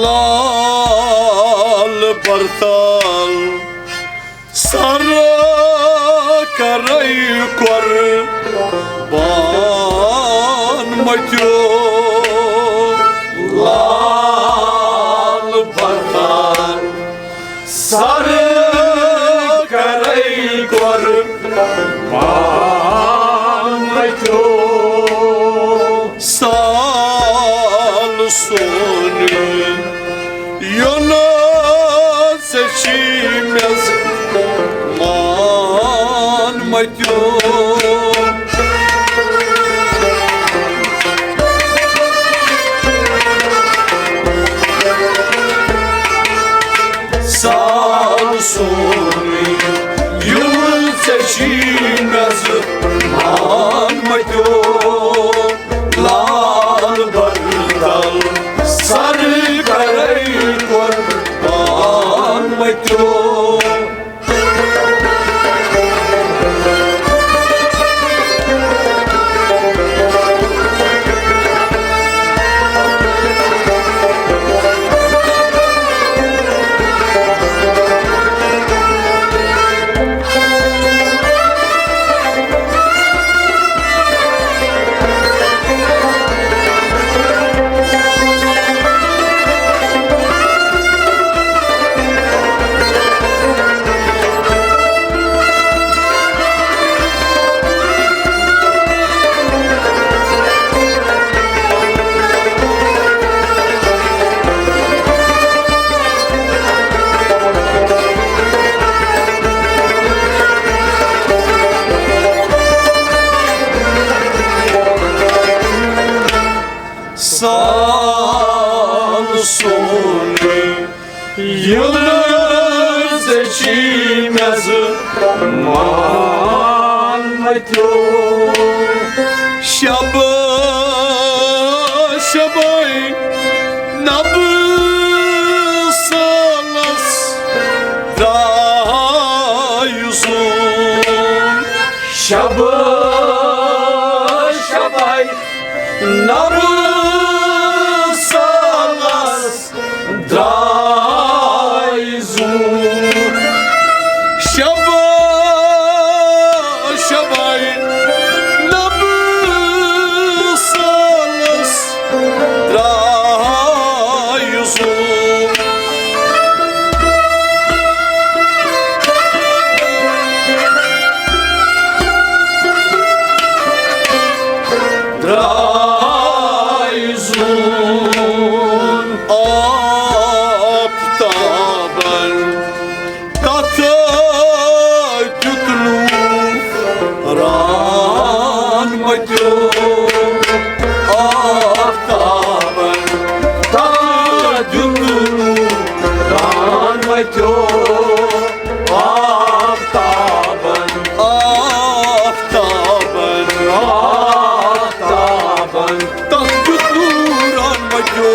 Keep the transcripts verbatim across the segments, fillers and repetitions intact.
لال برتل سر کرے قربان متیو۔ لال برتل سر کرے قربان متیو۔ سال سون یُن ژےٚ چھی مےٚ مان متیو۔ سال سون یُن ژےٚ چھی مےٚ مان متیو۔ لال برتل سر کرے قربان متیو۔ سال سون یُن ژےٚ چھی مےٚ مان متیو۔ شب شبے نبہٕ سالس درٛاے زوٗن۔ شب شبے نبہٕ سالس درٛاے زوٗن۔ شب شبے نبہٕ سالس درٛاے زوٗن۔ درٛاے زوٗن آفتابن، تتھ دیُت نوٗر ران متیو۔ آفتابن، تتھ دیُت نوٗر ران متیو۔ آفتابن، آفتابن، آفتابن، تتھ دیُت نوٗر ران متیو۔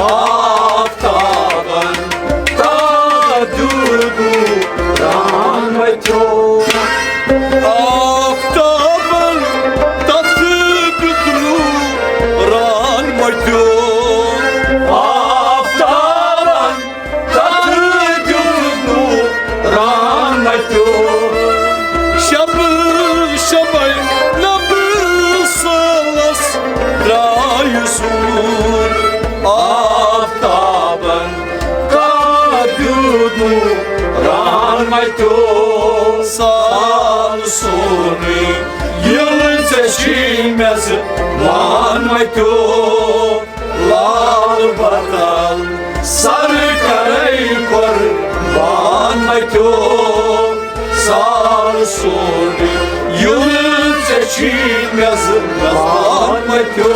آفتابن، تتھ دیُت نوٗر ران متیو۔ آفتابن، تتھ دیُت نوٗر ران متیو۔ آفتابن، تتھ دیُت نوٗر ران متیو۔ شب شبے نبہٕ سالس درٛاے زوٗن۔ آفتابن، تتھ دیُت نوٗر ران متیو۔ سال سونُے ییٚلہِ ژےٚ چھی مےٚ زٕ مان متیو۔ لال بدل سر کرے قربان متیو۔ سال سون یُن ژےٚ چھی مےٚ زٕ مان متیو۔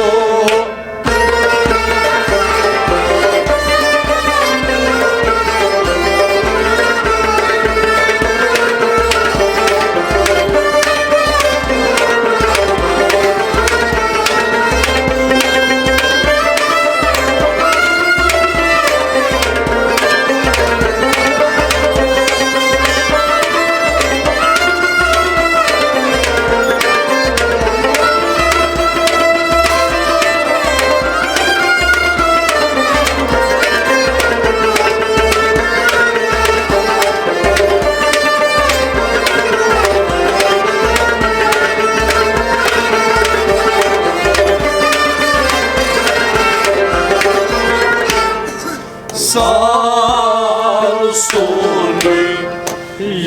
سال سونُے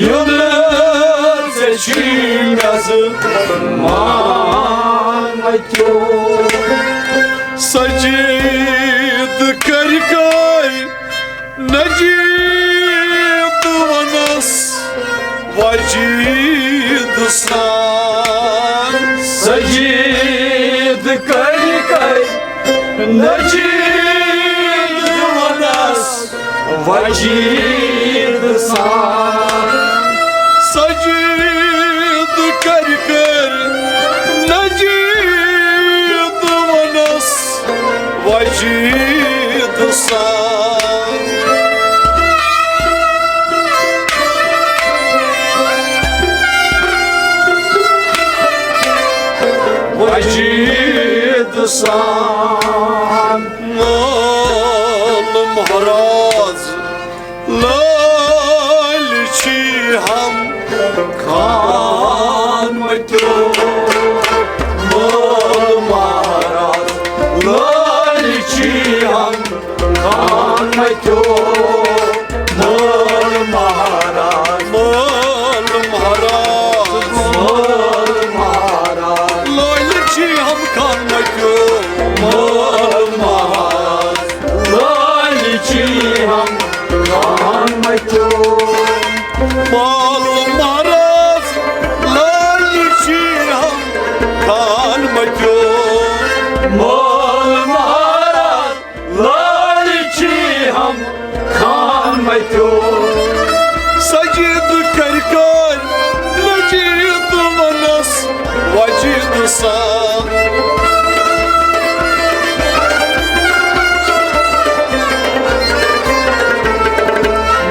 یُن ژےٚ چھی مےٚ زٕ مان مَتیو۔ سجید کٔرۍ کٔرۍ نجیب وَنَس وجید سان۔ سجید کٔرۍ کٔرۍ نجیب وَنَس وجید سان۔ سجید کٔرۍ کٔرۍ نجیب وَنَس وجید سان۔ وجید سان۔ مول مہراز لٲلۍ چھی ہم خان مَتیو۔ مول مہراز لٲلۍ چھی ہم خان مَتیو۔ مول مہراز، مول مہراز، مول مہراز لٲلۍ چھی ہم خان مَتیو۔ مول مہراز لٲلۍ چھی ہم خان مَتیو۔ مول مہراز لٲلۍ چھی ہم خان مَتیو۔ مول مہراز لٲلۍ چھی ہم خان مَتیو۔ سجید کٔرۍ کٔرۍ نجیب وَنَس وجید سان۔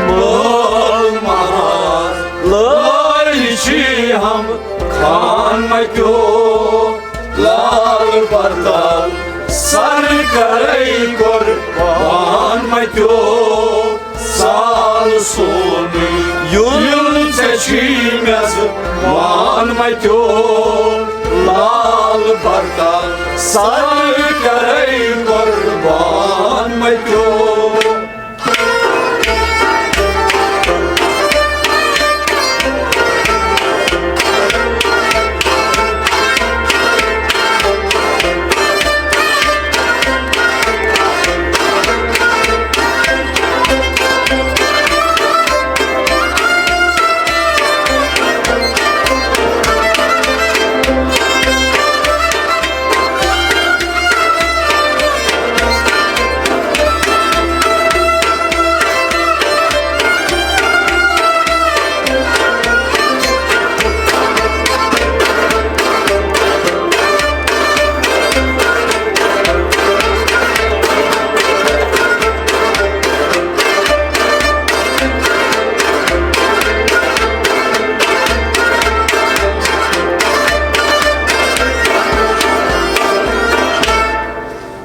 مول مہراز لٲلۍ چھی ہم خان مَتیو۔ لال برتال سر کرے قربان مَتیو۔ سال سونُے یُن ژےٚ چھی مےٚ زٕ مان مَتیو۔ لال برتال سر کرے قربان مَتیو۔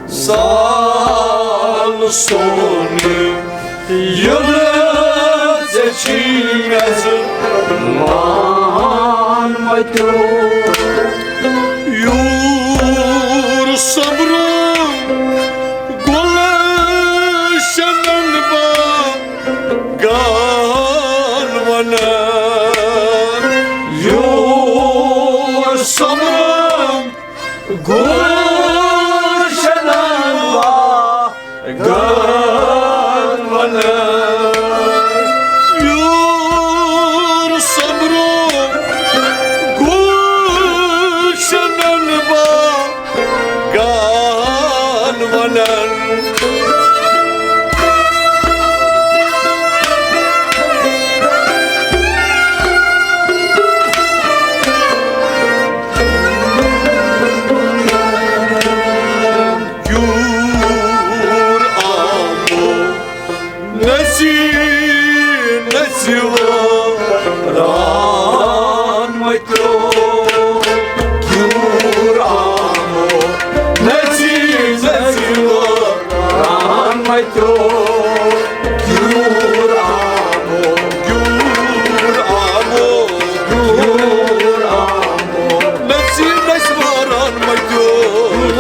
سال سونُے یُن ژےٚ چھی مےٚ زٕ مان مَتیو۔ یوٗر سۄمبرو گُلشنن باغن وَنان۔ یوٗر سۄمبرو گُلشنن باغن وَنان۔ یوٗر سۄمبرو گُلشنن باغن وَنان۔ یوٗر آمو نژی نژی وٲران مَتیو۔ یوٗر آمو نژی نژی وٲران مَتیو۔ یوٗر آمو، یوٗر آمو، یوٗر آمو نژی نژی وٲران مَتیو۔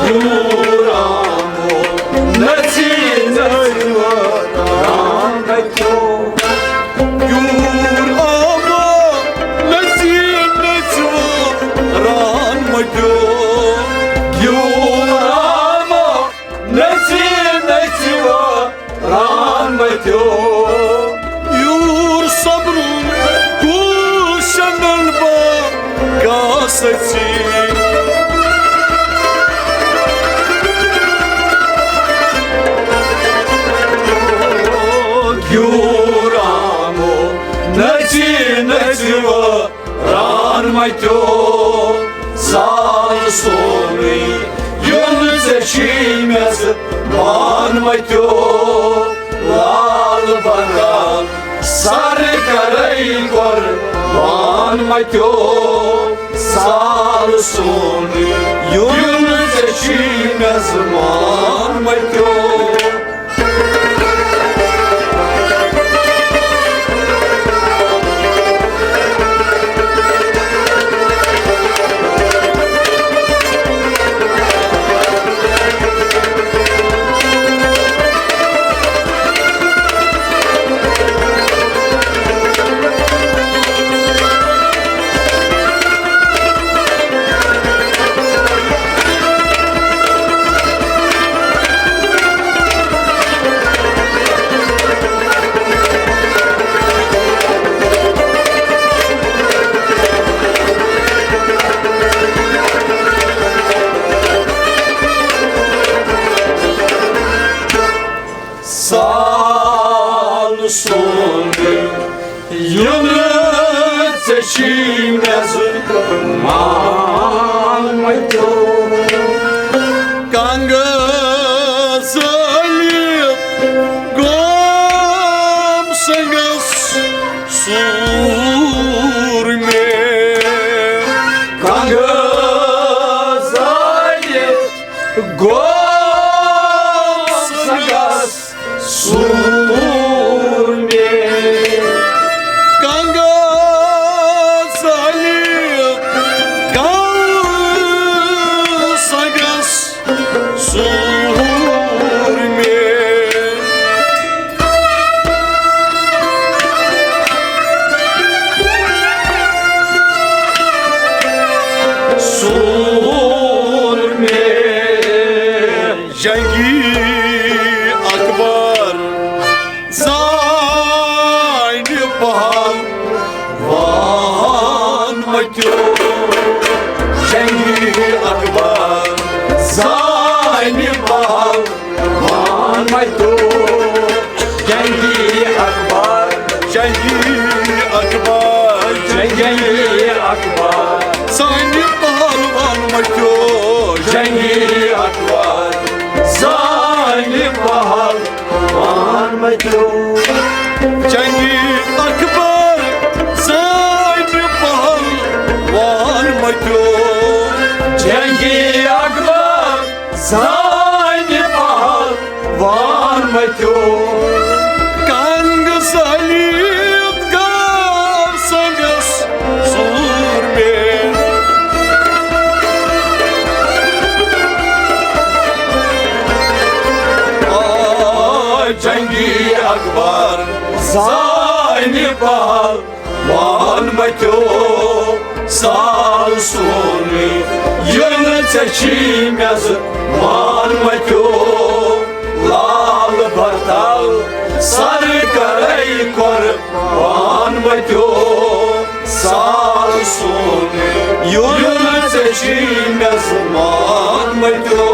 یوٗر آمو نژی نژی وٲران متیو، زال سونُے یُن ژےٚ چھی مےٚ زٕ مان متیو۔ لال بکال سر کرے قربان متیو، زال سونُے یُن ژےٚ چھی مےٚ زٕ مان متیو۔ سال سونُے یُن ژےٚ چھی مےٚ زٕ مان متیو۔ کنگہٕ زٲلِتھ گوم سنگس سوٗر مےٚ۔ کنگہٕ زٲلِتھ گوم سنگس سوٗر مےٚ۔ کنگہٕ زٲلِتھ گوم سنگس سوٗر مےٚ۔ سوٗر مےٚ۔ جنگی اکبر زانہِ پہلوان متیو۔ جنگی اکبر زانہِ پہلوان متیو۔ جنگی اکبر، جنگی اکبر، جنگی اکبر زانہِ پہلوان متیو۔ جنگی اکبر زانہِ پہلوان متیو۔ جنگی اکبر زانہِ پہلوان متیو۔ جنگی اکبر زانہِ پہلوان متیو۔ کنگہٕ زٲلِتھ گوم سنگس سوٗر مےٚ۔ آ، جنگی اکبر زانہِ پہلوان متیو۔ سال سونُے یُن ژےٚ چھی مےٚ زٕ مان متیو۔ لال بکال سر کرے قربان متیو۔ سال سونُے یُن ژےٚ چھی مےٚ زٕ مان متیو۔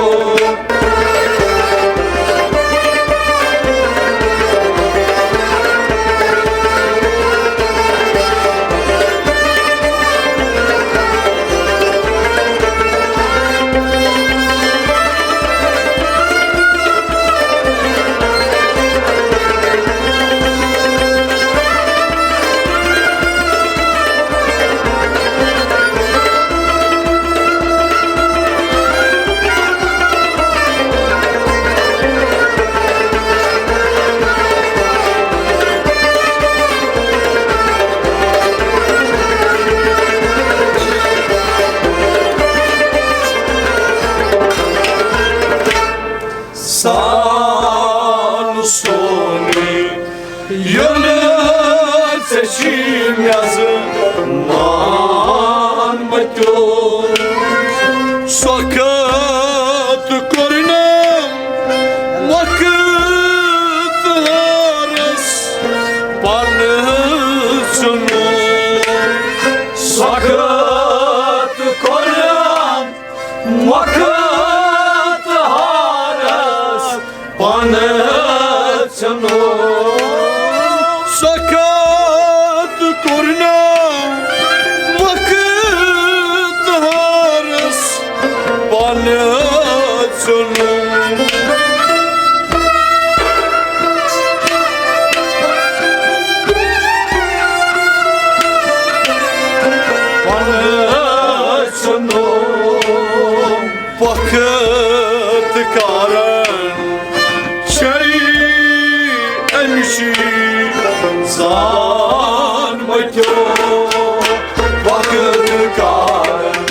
سال سونُے یُن ژےٚ چھی مےٚ زٕ مان متیو۔ سۄ کتھ کوٚر نہٕ وقت ہارس پنہٕ ژھُنُن۔ سۄ کتھ کوٚر نہٕ وقت ہارس پنہٕ ژھُنُن۔ سۄ کتھ کوٚر نہٕ وقت کارن چھے أمِچی زان متیو وقت کارن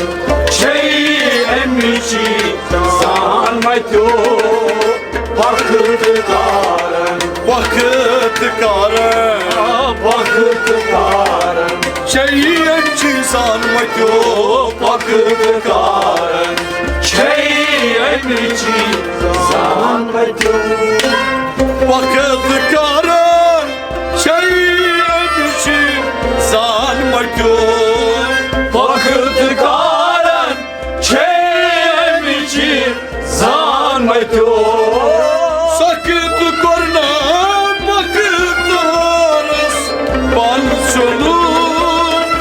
چھے أمِچی زان متیو وقت کارن، وقت کارن، وقت کارن چھے أمِچی زان متیو وقت کارن چھے أمِچی زان متیو وقت کارن چھے أمِچی زان متیو وقت کارن چھے أمِچی زان متیو سخت کرنا مقدارس پن سلوک۔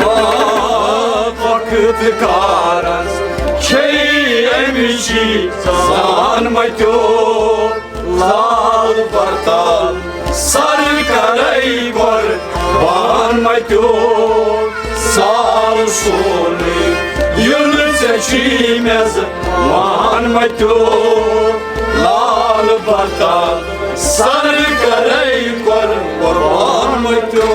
آ، وقت کارس چھے أمِچی زان متیو لال برتال سر کرے قربان متیو سال سونُے یُن ژےٚ چھی میز وان متیو لال برتال سر کرے قربان متیو۔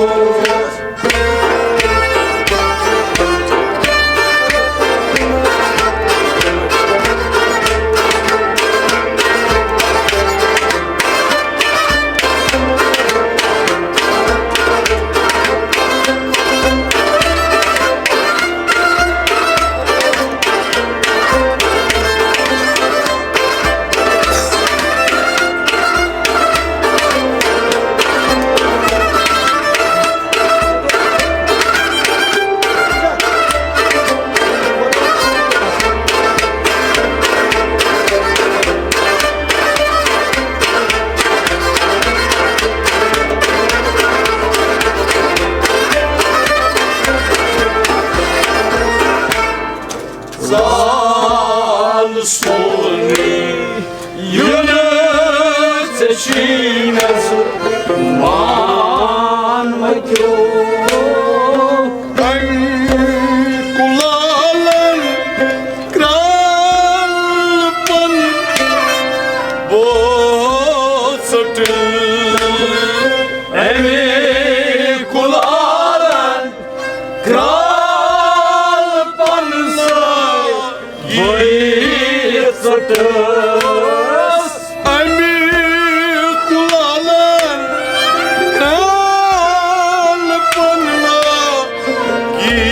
زال سونُے یُن ژےٚ چھی میز وان متیو۔ أمۍ کُلالن کرٛال پن بوژٹ۔ أمۍ کُلالن کرٛال پن سۭتۍ بٔے ژٔٹٕس۔ أمۍ کُلالن کرٛال پن گی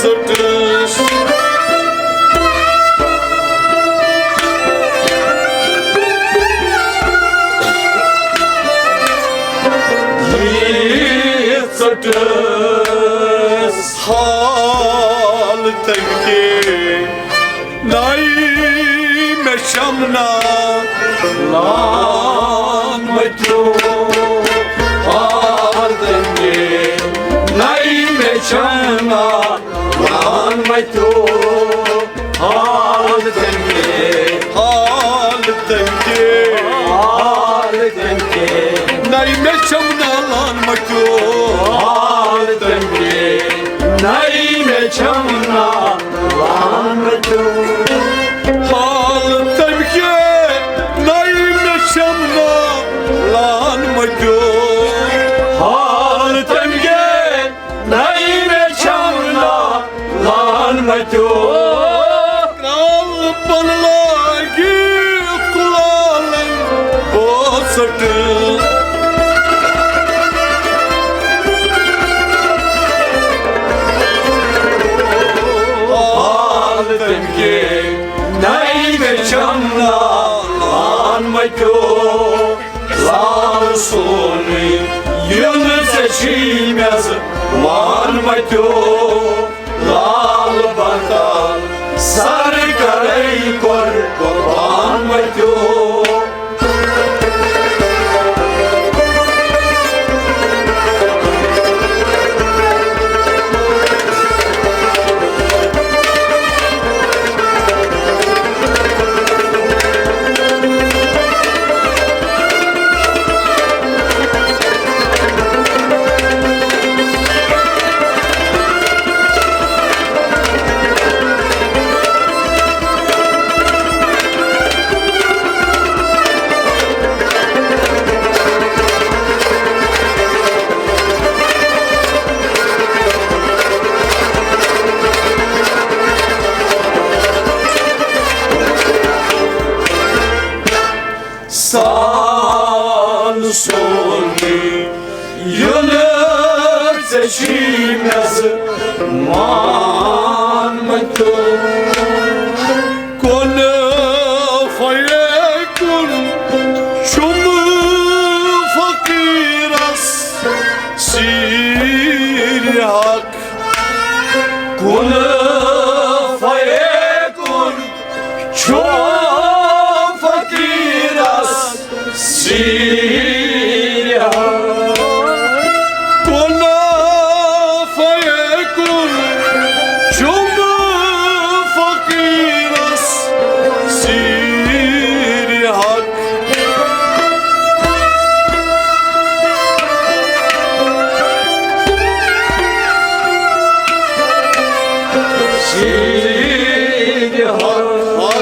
ژٔٹٕس۔ گی ژٔٹٕس۔ حال تٔمۍ کے نائی مےٚ چمنا لان متیو۔ حال تٔمۍ کے نائی مےٚ چمنا لان متیو۔ حال تٔمۍ کے، حال تٔمۍ کے، حال تٔمۍ کے نائی مےٚ چمنا لان متیو۔ حال تٔمۍ کے نائی مےٚ چمنا لان متیو۔ حال تٔمۍ کے نائی مےٚ چمنا لان متیو۔ حال تٔمۍ کے نائی مےٚ چمنا لان متیو۔ کرٛال پن لٲگِتھ کُلالن بوژٹ۔ حال تٔمۍ کے نائی مےٚ چمنا لان متیو۔ لال سونُے یُن ژےٚ چھی میز وان متیو۔ لال برتال سر کرے قربان متیو۔ چھی مےٚ زٕ مان مَتیو۔ کُن فیکُن چھُم فقیٖرس سیٖرِ حق۔ کُن فیکُن چھُم فقیٖرس سیٖرِ حق۔ کُن فیکُن چھُم فقیٖرس سیٖرِ حق۔ سیٖرِ حق۔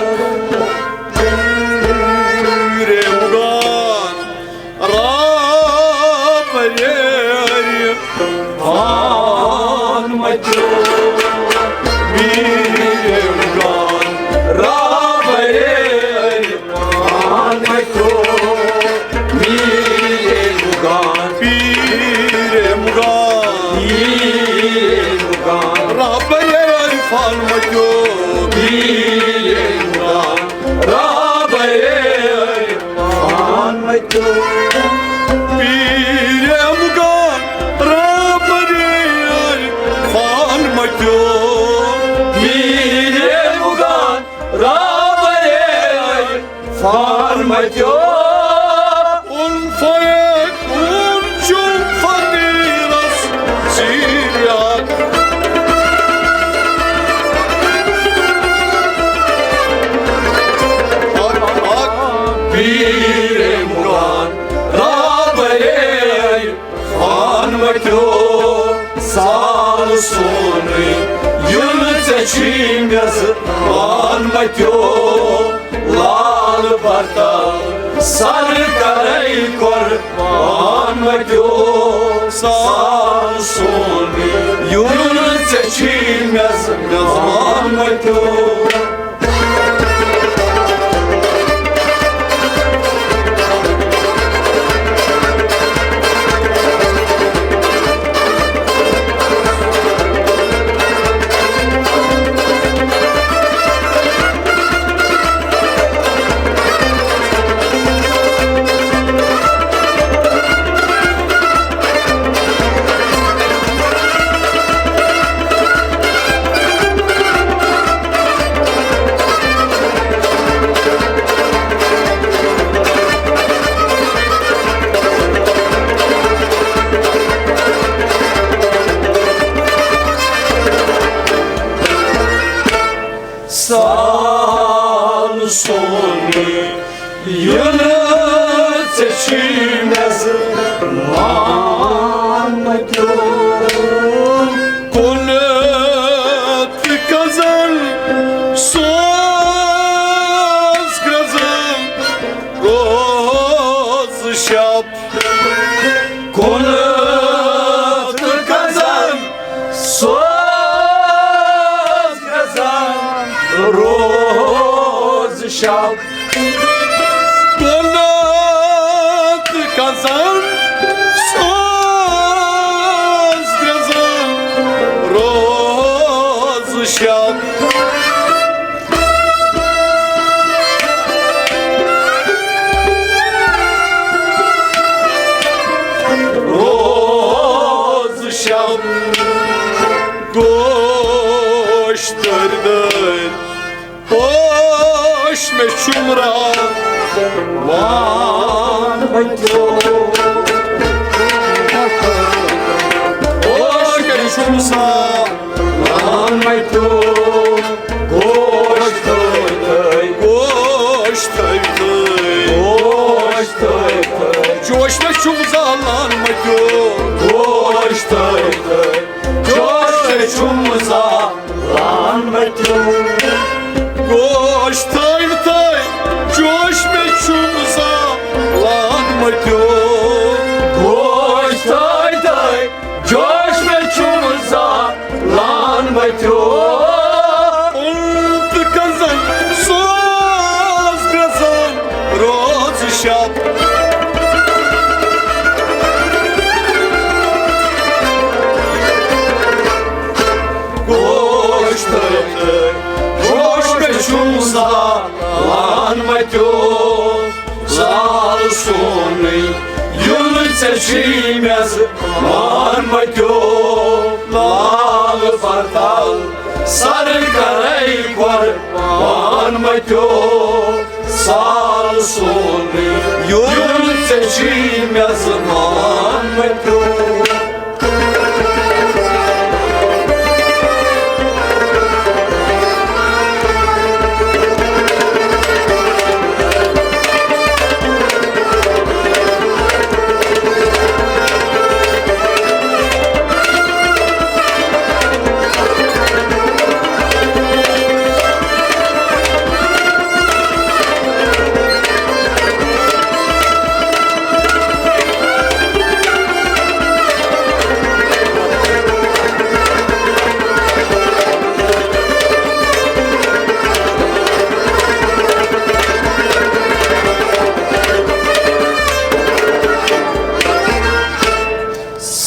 پیٖرِ مُغان رابر عرفان مَتیو۔ پیٖرِ مُغان رابر عرفان مَتیو۔ پیٖرِ مُغان، پیٖرِ مُغان، پیٖرِ مُغان رابر عرفان مَتیو۔ پیٖرِ مُغان رابر عرفان مَتیو۔ پیٖرِ مُغان رابر عرفان مَتیو۔ پیٖرِ مُغان رابر عرفان مَتیو۔ کُن فیکُن چھُم فقیٖرس سیٖرِ حق۔ حق، حق۔ پیٖرِ مُغان رابر عرفان مَتیو۔ سال سونُے یُن ژےٚ چھی مےٚ زٕ پان مَتیو۔ لال بتل سر کرے قربان مَتیو۔ سال سونُے یُن ژےٚ چھی مےٚ زٕ پان مَتیو۔ سال سونُے یُن ژےٚ چھی مےٚ زٕ پان مَتیو۔ کُن تہٕ کزن سوز گرزن روز شب۔ کُن تہٕ کزن سوز گرزن روز شب۔ کُن تہٕ کزن سوز گرزن روز شب۔ روز شب گوش تٔرۍ تٔرۍ پوش مےٚ شُمرا وان بچو۔ پوش مےٚ شُمسا وان بچو۔ گوش تٔرۍ تٔرۍ۔ گوش تٔرۍ تٔرۍ۔ گوش تٔرۍ تٔرۍ۔ جوش مےٚ چھُم زالان مَتیو۔ گوش تٔرۍ تٔرۍ۔ جوش مےٚ چھُم زالان مَتیو۔ گوش تٔرۍ تٔرۍ۔ جوش مےٚ چھُم زالان مَتیو۔ گوش تٔرۍ تٔرۍ۔ جوش مےٚ چھُم زالان مَتیو۔ تہٕ کزن سوز گرزن روز شب۔ چھی مےٚ زٕ پان مٔتیو، لال پرتل سر کرے قۄربان مٔتیو، سال سون یُن ژےٚ چھی مےٚ زٕ پان مٔتیو۔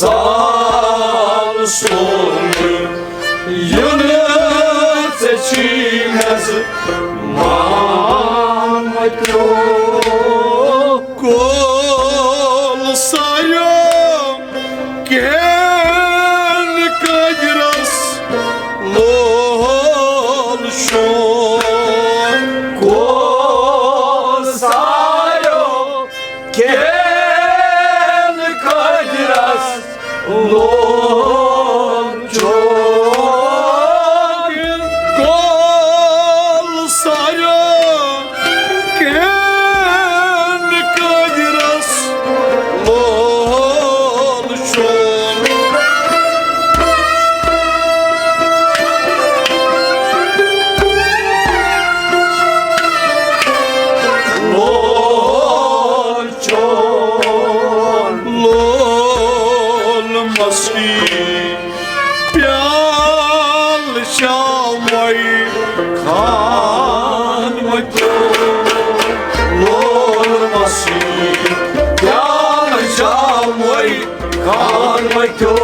سال سون یُن ژےٚ چھی مےٚ زٕ پان مٔتیو۔ کول ساریو کین قٲدرس لول شون۔ کول ساریو کین قٲدرس لول چوک۔ کول ساریو کین قٲدرس لول چوک۔ لول چون لول مسیح پیال چاوے خان متو۔ لول مسیح پیال چاوے خان متو۔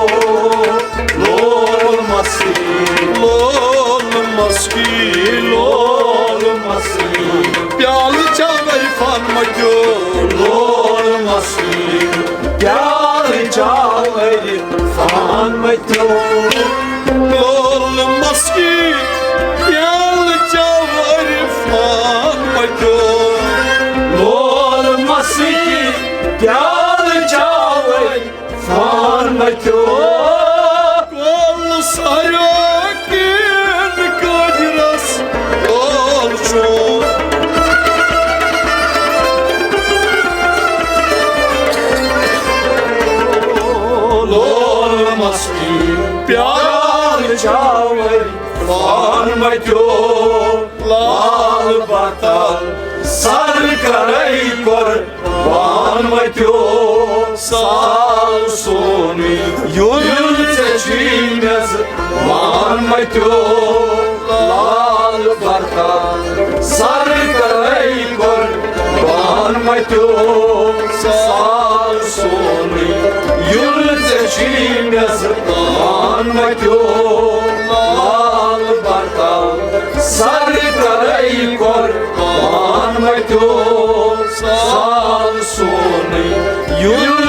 لول مسیح، لول مسیح، لول مسیح پیال چاوے خان متو۔ لول مسیح پیال چاوے خان متو۔ لول مسیح پیال چاوے خان متو۔ لول مسیح پیال چاوے فان متیو۔ کول ساریو کین قٲدرس کول چون۔ لول مستی پیال چاوے فان متیو۔ لال بتل سر کرے قربان متیو۔ سال سونی یُن ژےٚ چھی مےٚ زٕ پان متیو۔ لال بتل سر کرے قربان متیو۔ سال سونی یُن ژےٚ چھی مےٚ زٕ پان متیو۔ لال بتل سر کرے قربان متیو۔ سال سونی یُن